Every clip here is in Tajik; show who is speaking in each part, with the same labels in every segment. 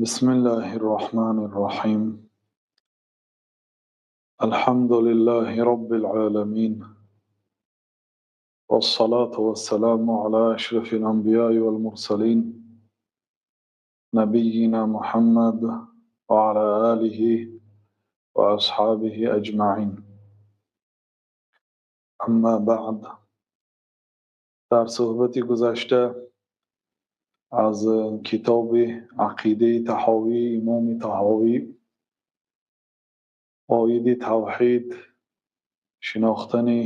Speaker 1: بسم الله الرحمن الرحيم. الحمد لله رب العالمين، والصلاة والسلام على أشرف الأنبياء والمرسلين، نبينا محمد وعلى آله وأصحابه أجمعين. أما بعد، در صحبت گذشته از کتاب عقیده طحاوی امام طحاوی оиди тавҳид, шинохтани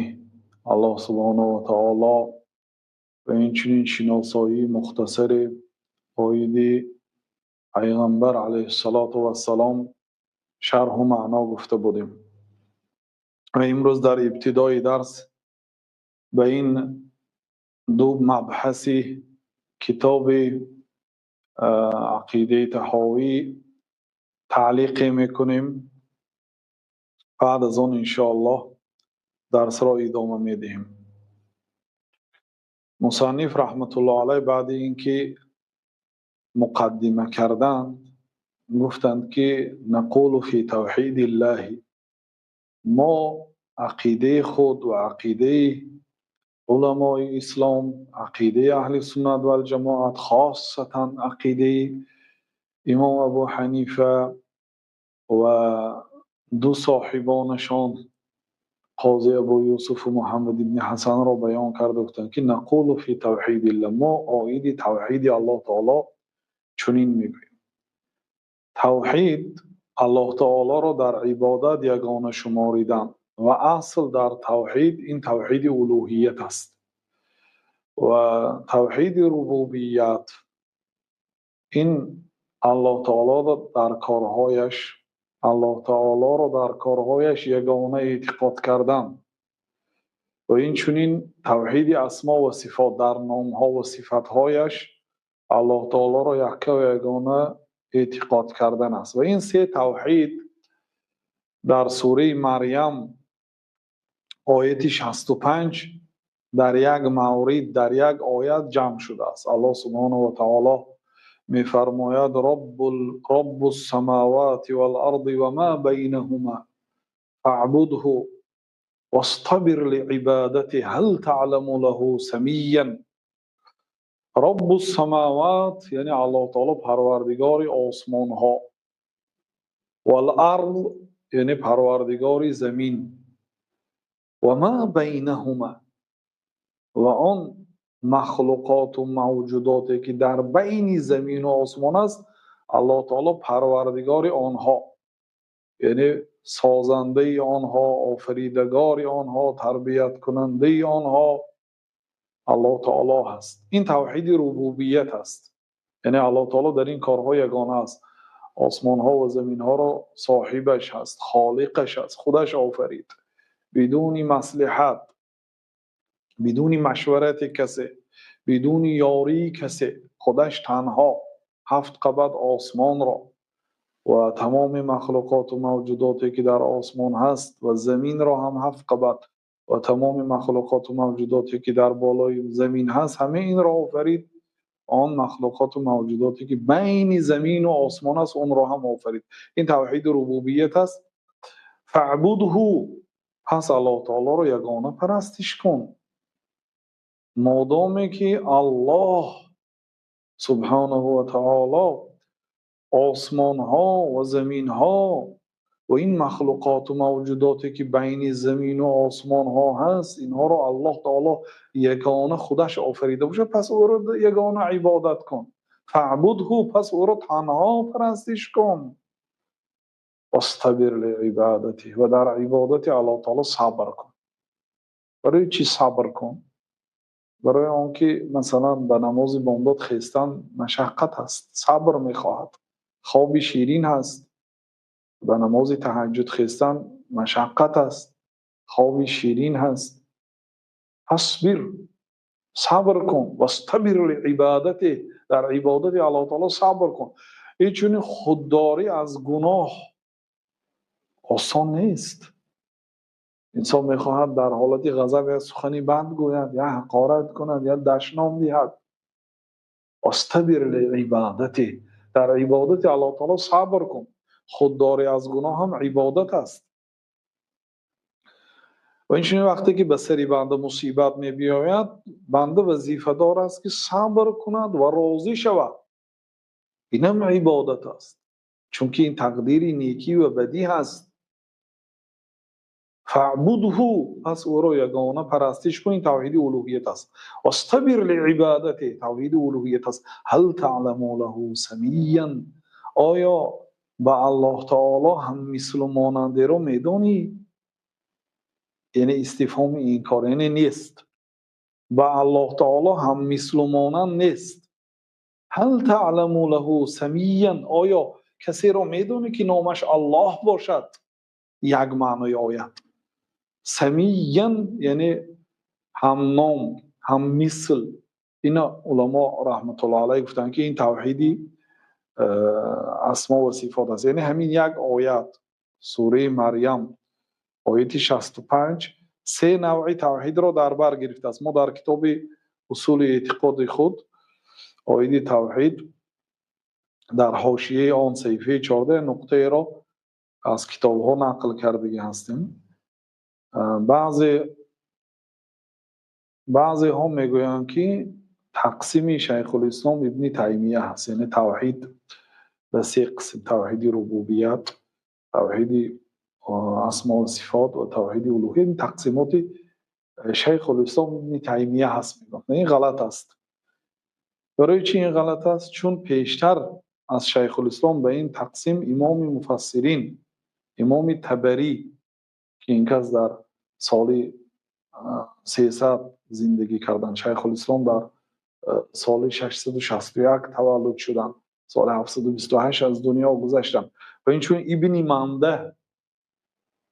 Speaker 1: Аллоҳ субҳонаҳу ва таоло ва инчунин шиносоии мухтасаре оиди пайғамбар алайҳиссалоту вассалом шарҳу маъно гуфта будем. Ва имрӯз дар ибтидои дарс ба ин ду мабҳаси китоби ақидаи таҳовӣ таълиқе мекунем. Баъд аз он иншоаллоҳ дарсро идома медиҳем. Мусанниф раҳматуллоҳ алайҳ баъди ин ки муқаддима карданд, гуфтанд ки нақулу фи тавҳидиллаҳи, мо ақидаи худ ва ақидаи уламои ислом, ақидаи аҳли суннат валҷамоат, хоссатан ақидаи имом Абу Ҳанифа ва ду соҳибонашон қози Абу Юсуфу Муҳаммад ибни Ҳасанро баён карда гуфтанд ки нақулу фи тавҳидиллаҳ, мо оиди тавҳиди Аллоҳ таоло чунин мегӯем. Тавҳид Аллоҳ таолоро дар ибодат ягона шуморидан ва асл дар тавҳид ин тавҳиди улӯҳият аст ва тавҳиди рубубият ин Аллоҳ таолоро дар корҳояш, Аллоҳ таолоро дар корҳояш ягона эътиқод кардан ва инчунин тавҳиди асмо ва сифот дар номҳо ва сифатҳояш Аллоҳ таолоро якка ва ягона эътиқод кардан аст. Ва ин се тавҳид дар сураи Марьям ояти 65 дар як маврид, дар як оят ҷамъ шудааст. Аллоҳ субҳонаҳу ва таоло мефармояд: Роббус самавати вал арди ва ма байнаҳума фаъбудҳу вастабир лиибадатиҳи ҳал таъламу лаҳу самиян. Роббус самават, яъне Аллоҳ таоло парвардигори осмонҳо, вал ард, яъне парвардигори замин, ва ма байнаҳума, ва он махлуқоту мавҷудоте ки дар байни замину осмон аст, Аллоҳ таоло парвардигори онҳо, яъне созандаи онҳо, офаридагори онҳо, тарбияткунандаи онҳо Аллоҳ таоло ҳаст. Ин тавҳиди рубубият аст, яъне Аллоҳ таоло дар ин корҳо ягона аст. Осмонҳо ва заминҳоро соҳибаш ҳаст, холиқаш аст, худаш офарид, бидуни маслиҳат, бидуни машварати касе, бидуни ёрии касе, худаш танҳо ҳафт қабат осмонро ва тамоми махлуқоту мавҷудоте ки дар осмон ҳаст ва заминро ҳам ҳафт қабат ва тамоми махлуқоту мавҷудоте ки дар болои замин ҳаст, ҳамаи инро офарид. Он махлуқоту мавҷудоте ки байни замину осмон аст, онро ҳам офарид. Ин тавҳиди рубубият аст. Фаъбудҳу, пас Аллоҳ таолоро ягона парастиш кун. Модоме ки Аллоҳ субҳонаҳу ва таоло осмонҳо ва заминҳо ва ин махлуқоту мавҷудоте ки байни замину осмонҳо ҳаст, инҳоро Аллоҳ таоло ягона худаш офарида бошад, пас ӯро ягона ибодат кун. Фаъбудҳу, пас ӯро танҳо парастиш кун. Вастабир лиибадатиҳ, ва дар ибодати Аллоҳ таоло сабр кун. Барои чӣ сабр кун? Барои он ки масалан ба намози бомдод хестан машаққат аст, сабр мехоҳад, хоби ширин ҳаст. Ба намози таҳаҷҷуд хестан машаққат аст, хоби ширин ҳаст. Фасбир, сабр кун. Вастабир лиибадатиҳ, дар ибодати Аллоҳ таоло сабр кун. Инчунин худдорӣ аз гуноҳ осон нест. Инсон мехоҳад дар ҳолати ғазаб я сухани бад гӯяд, я ҳақорат кунад, я дашном диҳад. Вастабир лиибадатиҳ, Дар ибодати Аллоҳ таоло сабр кун. Худдорӣ аз гуноҳ ҳам ибодат аст. Ва инчунин вақте ки ба сари банда мусибат мебиёяд, банда вазифадор аст, ки сабр кунад ва розӣ шавад. Ин ҳам ибодат аст, чунки ин тақдири некӣ ва бадӣ ҳаст. Фаъбудҳу, пас ӯро ягона парастиш кун, ин тавҳиди улуҳият аст. Вастабир лиибадати, тавҳиди улуҳият аст. Ҳал таъламу лаҳу самиян, оё ба Аллоҳ таоло ҳам мислу монандеро медонӣ? Яъне истифҳоми инкор, яъне нест. Ба Аллоҳ таоло ҳам мислу монанд нест. Ҳал таъламу лаҳу самиян, оё касеро медонӣ, ки номаш Аллоҳ бошад? Як маънои оят. Самиян яъне ҳамном, ҳаммисл. Ина уламо раҳматуллоҳ алайҳ гуфтанд, ки ин тавҳиди асмо ва сифот аст. Яъне ҳамин як оят, сураи Марьям, ояти 65, се навъи тавҳидро дар бар гирифтааст. Мо дар китоби усули эътиқоди худ оиди тавҳид дар ҳошияи он саҳифаи 14 нуқтаеро аз китобҳо нақл кардагӣ ҳастем. Баъзеҳо мегӯянд, ки тақсими Шайхулислом Ибни Таймия ҳаст, яъне тавҳид ба се қисм: тавҳиди рубубият, тавҳиди асмо ва сифот ва тавҳиди улуҳият. Ин тақсимоти Шайхулислом Ибни Таймия ҳаст, мегӯянд. Ин ғалат аст. Барои чӣ ин ғалат аст? Чун пештар аз Шайхулислом ба ин тақсим имоми муфассирин, имоми Табарӣ, ки ин кас дар соли 300 зиндагӣ карданд, Шайхулислом дар соли 661 таваллуд шуданд, соли 728 аз дунё гузаштанд. Ва инчунин Ибни Манда,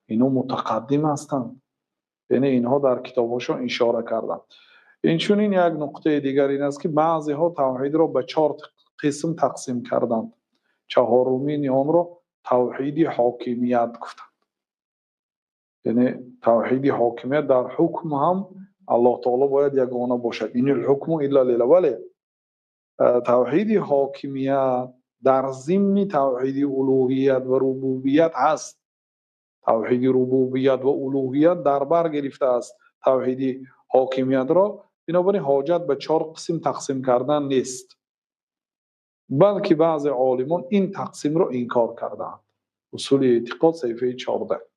Speaker 1: инҳо мутақаддим ҳастанд, яъне инҳо дар китобҳошон ишора карданд. Инчунин як нуқтаи дигар ин аст, ки баъзеҳо тавҳидро ба чор қисм тақсим карданд. Чаҳорумини онро тавҳиди ҳокимият гуфтанд. Яъне тавҳиди ҳокимият дар ҳукм ҳам Аллоҳ таоло бояд ягона бошад. Инил ҳукму илла лилла. Вале тавҳиди ҳокимият дар зимни тавҳиди улуҳият ва рубубият ҳаст. Тавҳиди рубубият ва улуҳият дар бар гирифтааст тавҳиди ҳокимиятро. Бинобар ин ҳоҷат ба чор қисм тақсим кардан нест, балки баъзе олимон ин тақсимро инкор кардаанд. Усули эътиқод, саҳифаи 14.